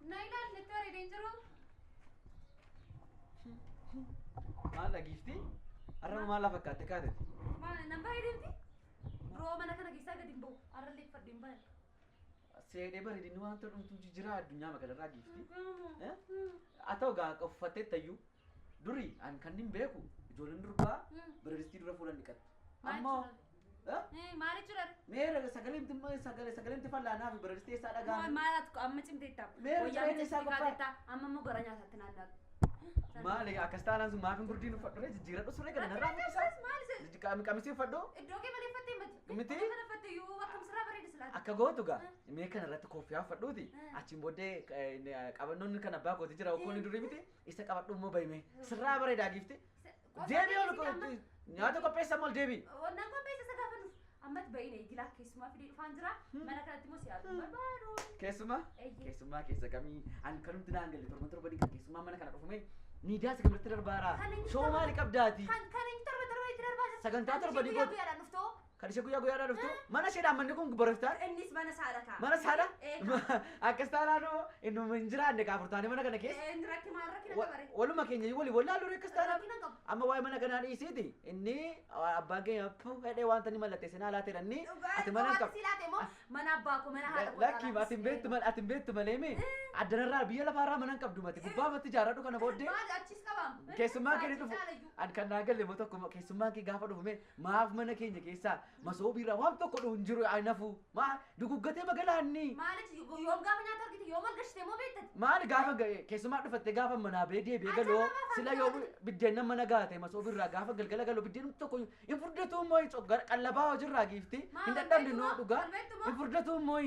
Na ilaali natti bareedee hin jiru. Maal dhagiifti? Har'a maal lafa fakkaate kaateti? Maal nan bareedee miti? Roo mana kana keessaa gadi hin ba'u. Har'allee uffadhee hin baane. Seenee bareedinni wanta dhumtuu jijjiiraa addunyaa magalarraa giifti. Haa ta'u gaa uffattee tayyuu duri an kan hin beeku ijoolleen durbaa bareedistii dura fuula dhiqatti. Ammoo Maal jechuudha? Meera sagalee sagalee fallaanaa fi bareedistii eessaa dhagaame? Maal ati amma cimteetta? Meera jireenya isaa qophaa'e. Amma immoo gara nyaataatti naanna'u. Maali akkas taanaan sun maaf hin gurdiin uffadhu ree jijjiiradhu suree kana narraa mul'isa. Maal isa? Qamisii uffadhu. Iddoo kee malee uffattee miti. Miti? Iddoo kana uffatte iyyuu akkam sirraa bareeda silaata. Akka gootu gaa mee kana irratti koffiyaa uffadhuuti achiin booddee qabannoon kan abbaa kooti jira okkoon durii miti isa qabadhu immoo bahime sirraa bareedaa giifti. Deebii ol nyaata qopheessa ol deebii. Wannaan qopheessa isa gaafa nuuf ammatti ba'iin eegilaa keessumaa fidee dhufaan jira mana kanatti immoo si arguu barbaadu. Keessumaa Eeyyee. keessumaa keessa kamii an kanumti naan galle torban torba dhiqa keessumaa mana kana dhufume miidiyaa isa kamirratti darbaara Kan inni shoo maali qabdaati Kan inni torba torba itti darbaa jira. Sagantaa Kan torba ishee ni guyyaa gootu. guyyaadhaan dhuftoo. Kan ishee guyyaa guyyaadhaan dhuftu mana isheedhaan manni kun boroftaa Innis mana saadha kaa. mana saadha Ee kaa. akkas taanaanoo inni hin jiraanne kaafurtaanii mana kana keessa Inni rakki maal rakkina qabare? waluma keenya walii wallaaluu akkas taanaan Rakkina qabu. amma waa'ee mana kanaa dhiisiiti inni abbaan keenya hedhee wanta inni mallatteesse naa laateedha inni ati mana hin qabdu. Si laate immoo mana abbaa koo mana haadha koo. Lakki ati hin beektu malee ati hin beektu malee mee addanarraa biyya lafaarraa mana hin qabdu mati gubbaa matti ijaarradhu kana booddee Maal achis qabaam. keessummaan kee dhufu an kan naa galle immoo tokko keessummaan kee gaafa dhufu mee maaf mana keenya keessaa masoobiirraa waan tokko dhufu hin jiru nafu maa duguggatee magalaanni Maaliif yoom gaafa nyaata argite yoom argashite immoo beektan? maali gaafa keessumaa dhufatte gaafa manaa bee deebi'ee galoo sila yoo biddeen mana gaate masoobiirraa gaafa galgala galoo biddeen tokko hin furdatu immoo qallabaa hojiirraa giifti hin dadhabne noo dhugaa hin furdatu immoo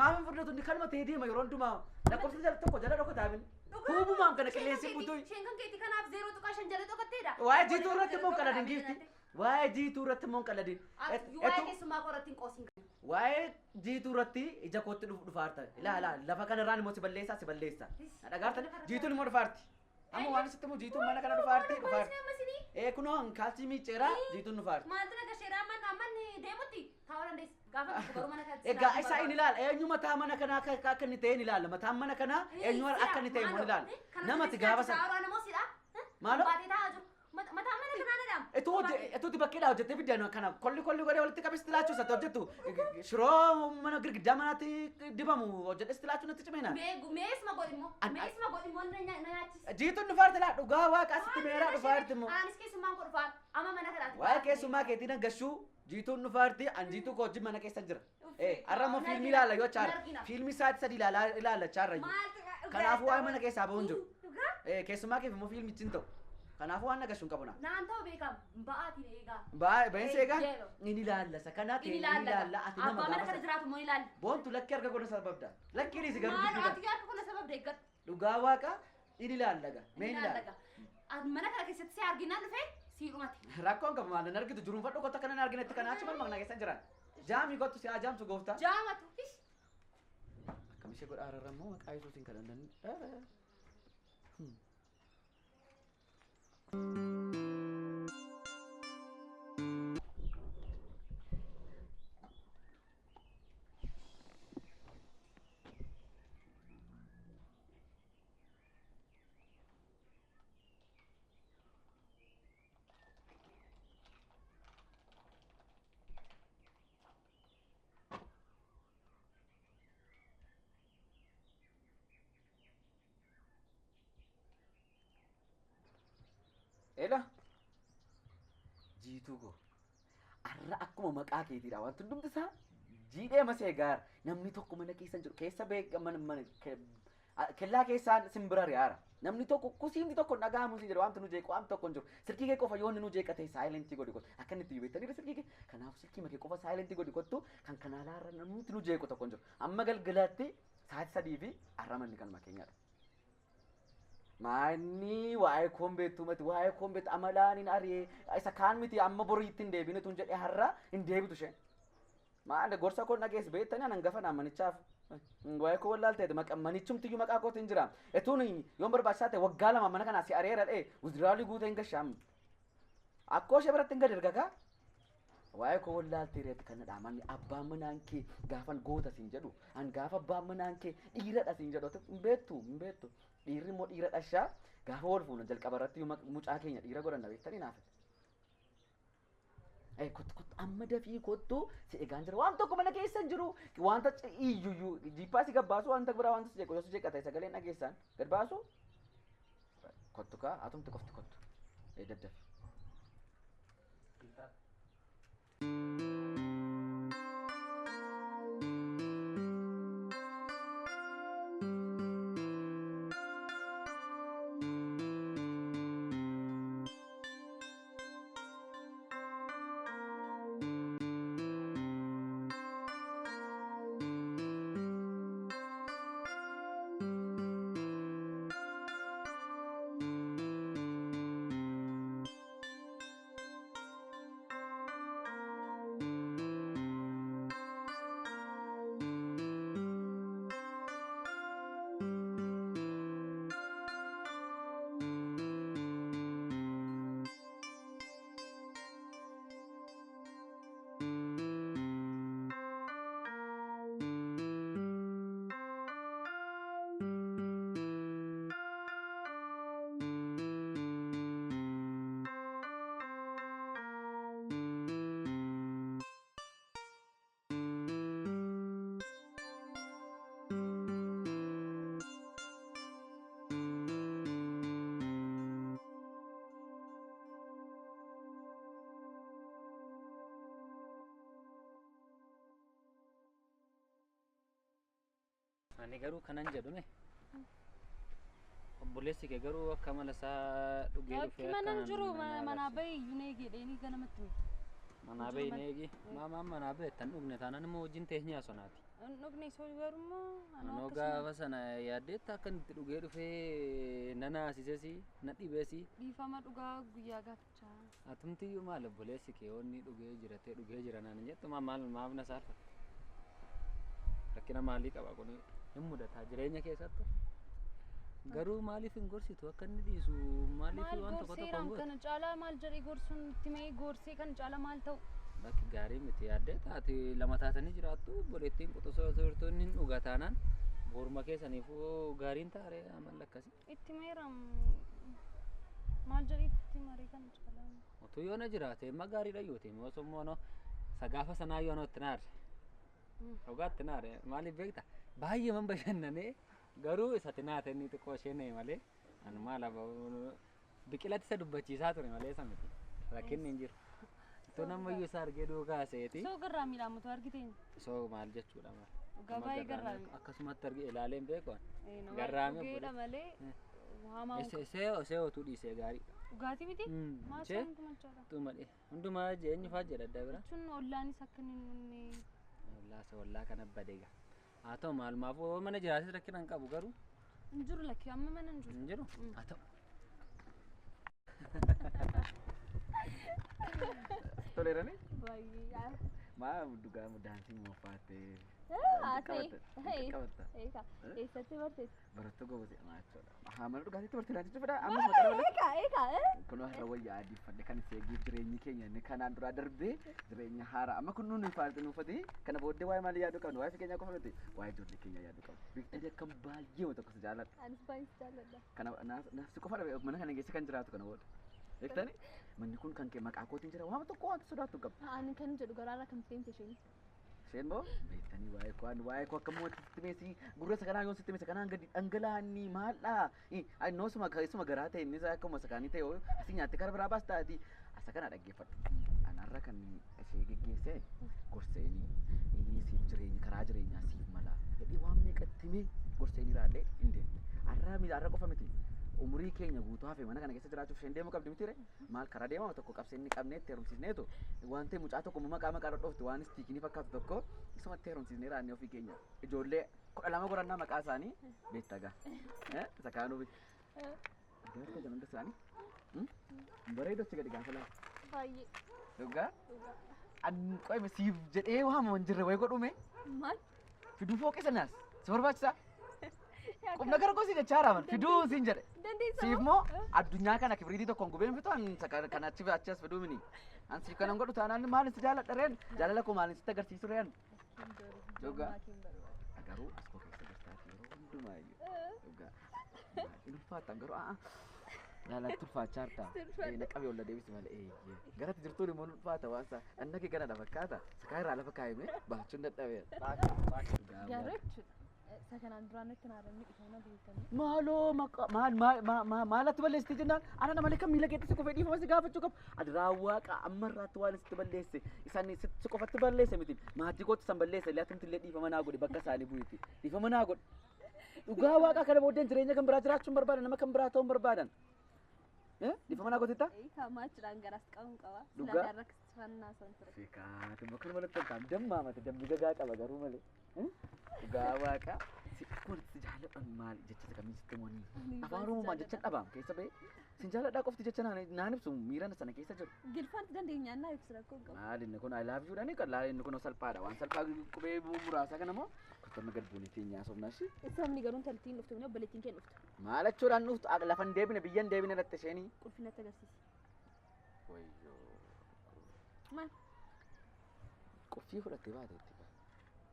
maaf hin furdatu inni kanuma ta'ee deema yeroo hundumaa lakkoofsa tokko jala dhokataa bin hubumaan kana qilleensi butuu Isheen kan keetii kanaaf 0.5 jala dhokatteedha. Waa'ee jiituu irratti immoo hin qaladin giifti. Waa'ee jiituu irratti immoo hin qaladin. Waa'ee keessumaa koo irratti hin qoosiin. Waa'ee jiituu irratti ija kootti dhufu dhufaarta. Ilaa lafa kanarraan immoo si balleessaa si balleessa. Na dhagaartani jiituun immoo dhufaarti. Amma waan sitti immoo jiituun mana kana dhufaarti dhufaarti. Ee kunoo kaalsii miicceeraa jiituun dhufaarti. Maaltu na gasheera amman amman deemutti taa'uu dandeessi. Gaafa tokko garuu mana kanatti. Egaa isaa inni ilaala eenyu mataa mana kanaa akka inni ta'e ni ilaala mataan mana kanaa eenyu akka inni ta'e immoo ni ilaala. Namatti gaafa sana. Maaloo? Baatee taa'aa jiru. Mataan mana kanaa nadhaam. Etuuti bakkeedhaa hojjettee biddeen kana kolli kolli godhee walitti qabis tilaachuu isatti hojjettu shiroo mana girgiddaa manaatti dibamu hojjedhes tilaachuu natti cimina. Meesuma godhi immoo. Meesuma godhi immoo na nyaachisa. Jiituun dhufaarti laa dhugaa waaqa asitti meeraa dhufaarti immoo. Anis keessummaan koo dhufaan amma mana kanaatti. Waa'ee keessummaa keetii nan gashuu jiituun dhufaarti an jiituu koo wajjin mana keessa jira. Har'a immoo fiilmii ilaalla yoo chaara fiilmii sa'aatii sadii ilaalla chaarra iyyuu. Kanaafuu waa'ee mana keessaa bahuun jiru. Keessummaa keef immoo fiilmichi hin ta'u. Kanaafuu waan nagashu hin qabu na. Naan ta'u beekam ba'aatiin eegaa. Ba'iinsi eegaa inni ilaalla isa kanaa ta'e inni ilaalla ati nama Abbaa mana kana gaafa jiraatu immoo ilaalla. boontu lakkii harka godha sababda. Lakkii dhiisi garuu Maal dubbii ati harka godha sababda eeggadhu. Dhugaa waaqa inni ilaalla gaa mee inni ilaalla. Mana kana keessatti si arginaan dhufe si dhumate. Rakkoon qabu maal nan argitu juruunfadhu kottu akka nan arginetti kana achi mal maqnaa keessa jiran. Jaamii kottu si haa jaamtu gooftaa. Jaamatu. Akkam ishee godha ararra immoo maqaa Yesuusiin kadhannan. Ela jiituu koo har'a akkuma maqaa keetiidha wanti hundumti isaa jiidhee masee gaara namni tokko mana keessa hin jiru keessa beeka mana mana kellaa keessaan simbira riyaara namni tokko kusiimti tokko dhaga'amu si jedhu waamti nu jeequ waamti tokko hin jiru silkii kee qofa yoo inni nu jeeqa ta'e saayilentii godhi kottu akka inni itti beektanii silkii kee kanaaf silkii makee qofa saayilentii godhi kottu kan kanaalaarra namni nu jeequ tokko hin jiru amma galgalaatti sa'aatii sadii fi har'a manni kanuma keenyadha. Maanni waa'ee koon beektu mati waa'ee koon beektu amalaan hin ari'ee isa kaan miti amma boriitti hin deebine tun jedhee har'a hin deebitu isheen. Maal gorsa koon dhageessu beektanii anan gafa naa manichaaf. Waa'ee koo wallaalteeti maqa manichumtiyyuu maqaa kootiin jira. Etuun yoon barbaachisaa ta'e waggaa lama mana kanaa si areera dhee wuziraalii guutee hin gashaam. Akkoo ishee biratti hin gad erga kaa. Waa'ee koo wallaaltee reetti kan dhaamanni abbaan manaan kee gaafan goota siin jedhu an gaafa abbaan manaan kee dhiiradha siin jedhu hin beektu hin beektu dhiirri immoo dhiira dhashaa gaafa wal fuuna jalqaba irratti mucaa keenya dhiira godhanna beektanii naaf. Kottu kottu amma dafii kottu si eegaan jira waan tokko mana keessa hin jiru wanta iyyuyyuu jiippaa si gabbaasu wanta biraa wanta si jeequ yoo si jeeqa ta'e sagaleen dhageessaan gad baasu kottu kaa atumti qofti kottu daddafi. Ani garuu kanan jedhume obboleessi kee garuu akka mala isaa dhugee dhufee akka mana jiru manaa bahe iyyuu na eegi jedheenii ganamatti hime. Manaa bahe na eegi maamaan manaa bahe tan dhugne taanaan immoo wajjin teenyee haasofnaati. Dhugne soo garuu Anoo gaafa sana yaaddeetta akka inni itti dhugee dhufee na naasisesi na dhibesi. Dhiifama dhugaa guyyaa gaafichaa. Atumtiyyuu maal obboleessi kee onni dhugee jiratee dhugee jira naan jettu maal maaf na saalfatte. Rakkina maalii qaba kun hin mudataa jireenya keessattu. Garuu maaliif hin gorsitu akka inni dhiisu maaliif waan tokko tokko hin Kana caalaa maal jedhee gorsuun itti mee gorsee kan caalaa maal ta'u? Bakki gaarii miti yaaddee taate lama taatanii jiraattu obboleettiin quxisoo turtuun hin dhuga taanaan boruma keessaniifuu gaariin taaree amala akkasii. Itti meeram maal jedhee itti maree kan caalaa. Otuu yoo na jiraate amma gaariidha yoo ta'e osoo immoo sagaafa sanaa yoo itti naarre. Dhugaatti naare maaliif beekta baay'ee man bashannanee garuu isatti naate inni xiqqoo ishee na'e malee ani maal biqilatti isa dubbachiisaa ture malee isa miti rakkinni hin jiru. Itoo nammayyuu isa argee duukaa seeti. Soo garraamiidha mutu argiteen. Soo maal jechuudha maal. Dhugaa baay'ee garraami. Akkasumatti argee ilaalee hin beeku. Garraami dhugeedha malee hamaa. Isee otuu dhiisee gaariidha. Dhugaatii miti? Maal hundumaa jechuudha. Tumadhe hundumaa eenyu fa'aa jedha adda bira. Jechuun ollaanis akka inni Ollaa ollaa kana badeega. Haa ta'u maal maafuu mana jiraatis rakkina hin qabu garuu. Hin jiru lakki amma mana hin jiru. Hin jiru? Haa ta'u. Toleerani? Baay'ee. Maa dhugaa daansii mooffattee. Haa Eessatti bartees? Barattuu gobote jechuudha. Haa mana dhugaatiitti bartee daansii fedha ammas maqaa malee. Eegaa eegaa. Kun har'a wayyaa adii uffadhe kan itti eegee jireenyi keenya inni kanaan duraa darbee jireenya haaraa amma kun nuuni faarti nuufate kana booddee waa'ee maalii yaaduu qabna waa'ee keenya qofa miti waa'ee ijoollee keenya yaaduu qabna. Beektanii akkam baay'ee tokko si jaalladha. Anis baay'ee si jaalladha. Kana nafsi qofa dhabe mana kana keessa kan jiraatu kana booda. Beektanii manni kun kan kee maqaa kootiin jira waan tokko wanta sodaattu hin qabdu. Ani kan jedhu garaarraa kan deemte isheen. Isheen moo beektanii waa'ee koo ani waa'ee koo akka mootii sitti meesi gurra isa kanaa yoo sitti meesi kanaan gadi dhangala'anii maaldha. Ani noosuma isuma garaa ta'e innis akkuma isa kaanii ta'e asii nyaatte kara biraa baas taati. Asa kana dhaggeeffadhu. Anarra kan ishee geggeesse gorseenii inni siif jireenya karaa jireenyaa siif mala. Jedhee waan meeqatti himee gorseenii raadhee hin deemne. Har'a qofa miti. Umurii keenya guutuu hafe mana kana keessa jiraachuuf isheen deemuu qabdi mitiire maal karaa deemaa tokko qabseenni qabnee itti heerumsiisneetu waan ta'e mucaa tokko maqaa maqaa dhodhoofte waan istiikinii fakkaatu tokko isumatti heerumsiisnee raannee ofii keenya ijoollee 12 gorannaa maqaa isaanii beektaa gaa isa kaanuu argaa jiran hunda isaanii bareedu achi gadi gaafa laata. Baay'ee. Dhugaa? Ani qo'ime siif jedhee waamamu hin jirre wayi godhume Maal? fiduu fooqe sanaas si barbaachisaa? Qubna gara koo si jechaa raaman fiduu siin jedhe. Dandeessa Siif moo addunyaa kana kibriitii tokkoon gubeen fitu an kan achi achi as fiduu mini. An siif kanan godhu taanaan maalin si jaaladha reen? Jaalala koo maalin sitti agarsiisu reen? Dhugaa. Garuu as koo keessa jirtaati yeroo hundumaa iyyuu. Dhugaa. Hin ulfaatan garuu a'a. Jaalatti ulfaachaa jirta. Na qabee olla deebisi malee. Eeyyee. Garatti jirtuun immoo ulfaata waan isaa. Dhanna kee ganadha fakkaata. Sakaa irraa lafa kaa'ime baachuun dadhabeera. Garuu jechuudha. Isa kanaan duraan natti naaramni dhiifama beekame. Maaloo maqa maal maal maalatti balleessite jennaan ana nama malee kan miila keetti si kufee dhiifama si gaafachuu qabu. Ati raawwaaqa amma irraatti waan sitti balleesse isaan si qofatti balleesse miti maatii kootti san balleesse illee atumti illee dhiifama naa godhi bakka isaanii bu'iti dhiifama naa godhi. Dhugaa waaqaa kana booddeen jireenya kan biraa jiraachuun barbaadan nama kan biraa ta'uun barbaadan. Dhiifama naa gootetta? Kaamaachuudhaan garaas qabuun qaba. Dhugaa? Silaa rakkisifannaa san ture. Fikaatuma kan malatti hin dammaa mata dammi gagaa qaba garuu malee. Dhugaa waaqaa si akkuma si jaalladhan maal jecha isa kamiin sitti moonii? Afaan Oromoo jecha dhabaam keessa ba'e sin jaalladhaa qofti jecha naan ibsu miira sana keessa jiru. Gilfaanti dandeenya annaa ibsu rakkoo hin qabu. Maal inni kun I love you dhani kan inni kun salphaadha waan salphaa qubee muraasaa kana moo kottoonni gad buunee teenyaa soofnaa shi. Sabni garuu intaltiin dhuftu malee obboleettiin kee dhuftu. Maal achuudhaan dhuftu lafa hin deebine biyya hin deebine dhatte isheenii. Qulfii natti agarsiisi. Wayyoo. Maal? Qulfii fudhattee baate itti.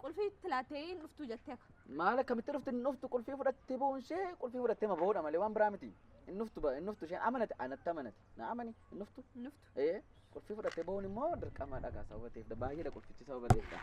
Qulfii itti laattee hin dhuftu jettee akka. Maal akkamitti dhufte hin dhuftu qulfii fudhattee ba'uun ishee qulfii fudhattee ma ba'uudha malee waan biraa miti. Hin dhuftu hin dhuftu isheen amanate anatti amanate na amani hin dhuftu. Hin dhuftu. Ee qulfii fudhattee ba'uun immoo dirqama dhagaa sababa ta'eef baay'eedha qulfichi sababa ta'eefidha.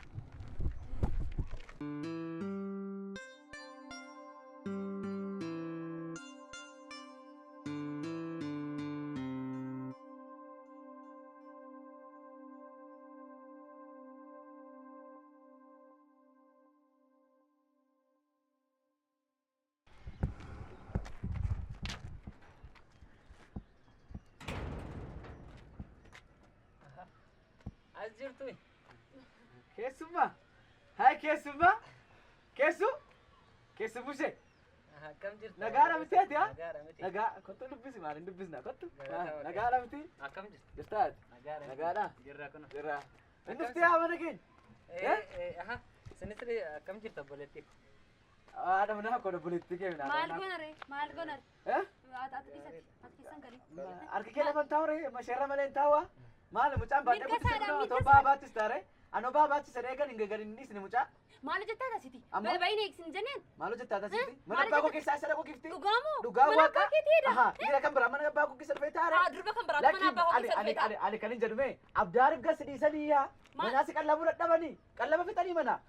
As jirtu. Keessummaa! Hai keessummaa! Keessu! Keessu bushee! Akkam jirtu? Nagaadha miti ati haa? Nagaadha miti. Nagaa kottu dubbisi maal hin dubbisna kottu. Nagaadha. Nagaadha miti? Akkam jirtu? Jirtaa ati? Nagaadha. Nagaadha? Jirra kun. Jirra. Hin dhuftee haa mana keenya? Aha. Sinis akkam jirtu obboleettii? Haadha manaa koo obboleettii kee minaa. Maal goonare? Maal goonare? Eh? Ati dhiisati. Ati keessan galii. Harki kee lafa hin taa'u ree? Masheerra malee hin taa'u Maal mucaan baadhee Mirga guddise isaadha, kunoo mirga otoo baa baachis taare? Anoo baa baachise reegan hin gadi hin dhiisne mucaa. Maal hojjettaa taasiti? Amma? Baay'ee eegsin jenneen. Maal hojjettaa taasifti? Mana Maal abbaa koo hojjetta? keessaa isa dhaquu gifti? Dhugaamoo? Dhugaa Mana waaqa. abbaa keetiidha. Ahaa, dhiira kan biraa mana abbaa koo keessa dhufee taare. Haa durba kan biraatu mana abbaa koo Lakki keessa ani dhufee ani ani kan hin jedhume abdaariif gas dhiisanii yaa Maal? manaa si qallabuu dadhabanii qallaba fixanii mana.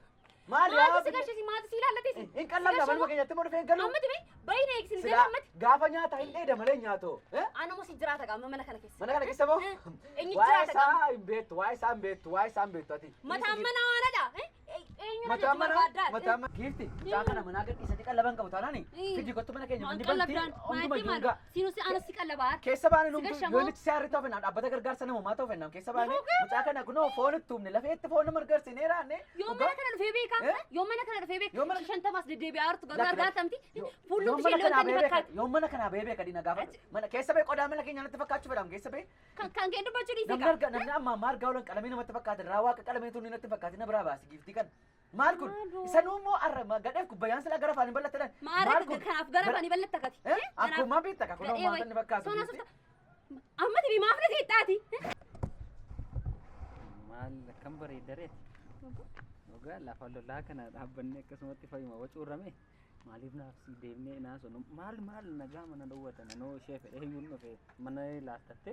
Maal Maaltu yaa si gasheesi? Maaltu si ilaallateesi? hin qallabna manuma keenyatti immoo dhufee hin galu. Ammati bee baay'ee eegsin jenneen Silaa ammati. gaafa nyaata hin dheeda malee nyaatu. Eh? Anamoo si jiraata qaama mana kana keessa. Mana kana keessa moo? Eenyu Waa'ee jiraata qaama? isaa hin beektu, waa'ee isaa hin beektu, waa'ee isaa hin beektu ati. Mataan mana waanadha. Eenyu na Mataan jechuu mana, barbaaddaa? mataan mana. Giifti, mucaa kana manaa gad dhiisanii qallaban qabu taanaani. Eh. Fidii kottu mana keenya Waan manni bantii qallabdaan hunduma maatii maal? iyyuu Siinus anas si qallabaa. Keessa baane Si numtu gashamoo? yoo nichi saarri ta'u fennaan dhaabbata gargaarsa namummaa ta'u fennaan keessa baane mucaa kana kunoo foon itti humne lafee itti foon nama garsiinee raanne. Yoo mana kana dhufee beekaa? Eh? Yoo mana kana dhufee Yoo beekaa? mana- Shantamaas deddeebi'aa jirtu garuu Lakki, argaa lakki. tamti. Yoo Fuullutti mana ishee kanaa illee ba'ee wanti fakkaatu. yoo mana kanaa ba'ee beeka dina gaafa mana keessa ba'ee qodaa mana keenya natti fakkaachuu fedham keessa ba'ee Kan kee dubbachuu dhiisee namni arga namni amma amma argaa oolan qalamii namatti fakkaate raa waaqa qalamii tun natti fakkaate na biraa baasi giiftii kan maal kun Maaloo? isa nuummoo arra gadheef kubbayyaan silaa gara afaanii bal'atte dhan Maara kanaaf gara afaanii bal'atta kati. Akkuma beekta kakuu nama waan inni fakkaatu Soona giiftii. sufta. Ammati bi maaf na seexaati? Maal akkam bareedareeti. Dhugaa lafa lolaa kana dhaabbannee akkasumatti fayyuma wacuurrame maaliif naaf si deemnee naasonu maal maal nagaa mana dhowwatan anoo ishee fedhee iyyuu dhufe mana laattatte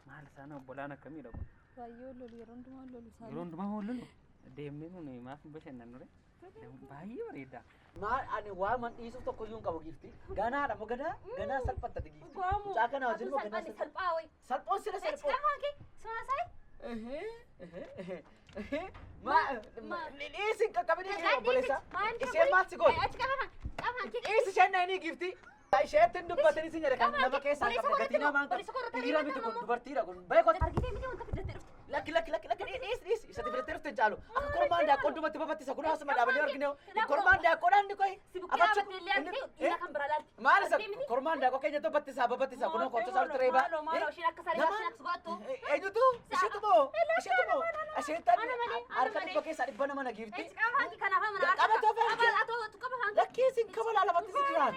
maal isaan obbolaan akkamiidha kun. Baay'ee lolu yeroo hundumaa lolu Yeroo hundumaa hoo lolu deemnee nuni maaf hin bashannannu ree baay'ee bareeda. Maal ani waan man dhiisuuf tokko iyyuu hin qabu giiftii. Ganaadha moo ganaa ganaa salphattati giiftii. Dhugaamoo. Mucaa kana wajjin moo ganaa Salphaan salphaa wayi. salphoon sila Achi salphoo. qafaan kee soona saayii. Dhiisi hin qaqqabin ishee obboleessa. Isheen maal si goote? Achi qafaan qafaan kee. Dhiisi isheen na inni giiftii. Isheetti hin dubbatin isin jedhe kan nama keessaa hin qabne gatii namaa hin qabne. Dhiira miti kun dubartiidha kun. Beekota. Argitee miti wanta fiddattee dhufte. Lakki lakki lakki lakki dhiis dhiis isatti filattee dhufte hin caalu. Akka kormaan daaqqoo dhumatti babattisa kun haasuma dhaabanii argine kormaan daaqoodhaan ni qoyi. Si bukkee dhaabbattee illee argite dhiira kan biraa laalti. Maal isa kormaan daaqoo keenya battisaa babattisaa kunoo kottu isaa olti reebaa. Maaloo maaloo isheen akka saree isheen akka godhattu. Eenyutu? Isheetu moo? Isheetu moo? Isheetan harka dhibba keessaa dhibba nama na giifti. Echi qaba hanki kanaaf mana Qaba too hanki. Atoo qaba hanki. Lakkii sin kabala lamatti si jiraan.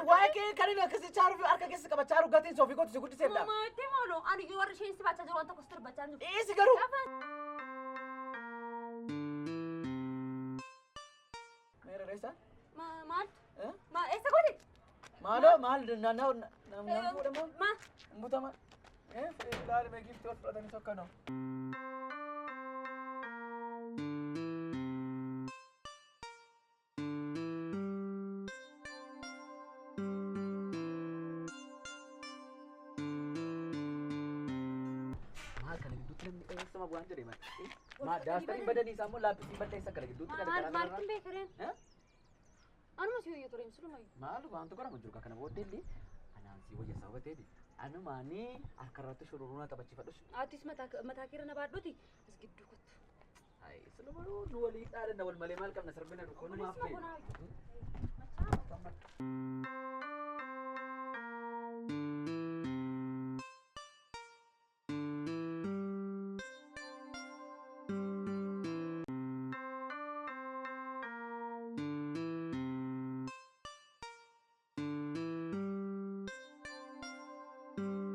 Waa'ee kee kan inni akkasii chaaru harka keessa qaba chaaru gatiin soofii gootu si guddiseedha. Maate maaloo ani warri isheen si baachaa jiru waan tokko si darbachaa jiru. Dhiisi garuu. Meera reessa? Maaltu? Ma eessa godhe? Maaloo maal naannoo nama fuudhamoo? Ma Butama. Ilaali mee giiftii ol fudhatanii tokkanoo. Maal kana gidduutti namni eessama bu'aan jedhee maal? Maal daastariin badanii isaa immoo laappisiin balleessa kana gidduutti kana maal karaa maaltu kanarraa. beekareen? Anuma si hoyyoo ture siluma. Maal waantu godhamu jiru kana booddee illee anaan si wayya sababa ta'eef anumaanii harka irratti shururuuna taphachiifadhus. Atis mataa mataa keerra na baadhuti as gidduu kottu. Ayi siluma nu walii dhaadanna wal malee maal qabna sarbina dukkanumaaf Obboleessuma ta'e. bonaa. Machaa.